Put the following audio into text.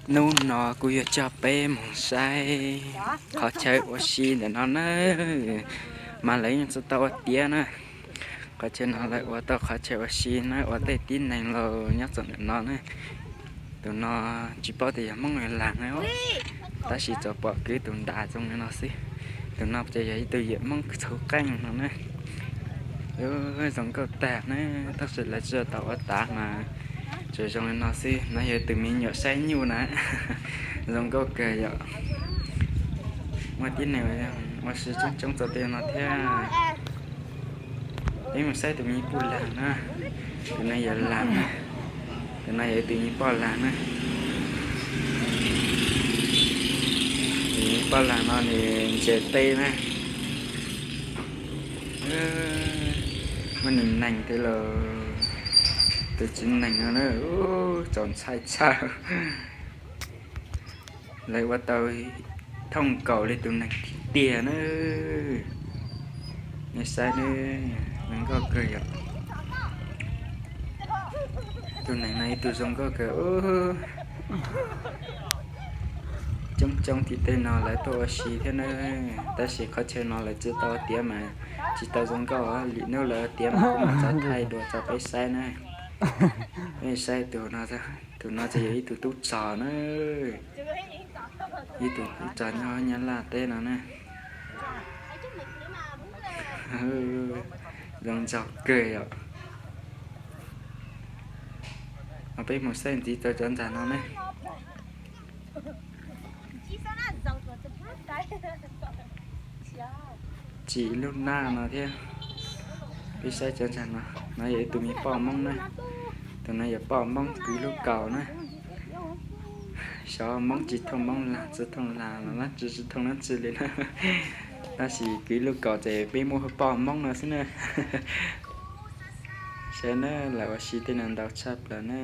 Hnub no kuv yuav coj peb mus saib qhov chaw ua si ntawm no na, mas lawv yeej tsis tau ua tiav na. Qhov chaw no lawv ua tau qhov chaw ua si na, ua tej tib neeg los nyob txog ntawm no na. Tus no tsis paub tias yog Hmoob los Lav na, tab sis tsuas pom kwv tus ntas zoo li no xwb. Tus no ces yog ib tug yawm Hmoob txhua qeej no na. Zoo nkauj tag na, tab sis lawv tsis tau ua tav mas tsuas zoo li no xwb. No yog tus me nyuam saib nyuj na, zoo nkauj kawg yom. Muaj tib neeg ua si coob coob txog tej no thiab. Peb mus saib tus me poj lag na, tus no yog lag na, tus no yog tus me poj lag na. Tus me poj lag no nws ntses teb na. Muaj nws nees thiab los, tus tsis nees no na, txaus ntshai tshaj. Lawv ua tau thooj nkaus li tus nees tiag tiag na. Nej saib ne, zoo nkauj kawg yom. Tus nees no ib tug zoo nkauj kawg. Coob coob tim tej no lawv tuaj ua si thiab na, tab sis qhov chaw no lawv tsis tau tiav mas tsis tau zoo nkauj. Lwm hnub lawv tiav mas kuv mam tso thaij dua tso peb saib na. Peb saib tus no, tus no ces yog ib tug tub txog na, ib tug tub txog nyob Nyab Laj teb no na. Zoo nraug kawg yom. Peb mus saib ntxiv tau cov ntxag no ne. Tsim lub naj no thiab. Peb saib cov ntxag no, no yog ib tug me poj Hmoob na. Tus no yog poj Hmoob kwv lub kaus na. Xyov Hmoob tsis thooj Hmoob Lag, tsis thooj Lag los tsis, tsis thooj dab tsi li na. Tab sis kwv lub kaus ces peb muab hu poj Hmoob no xwb na. Saib na, lawv ua si tej no ntau tshaj plaws na.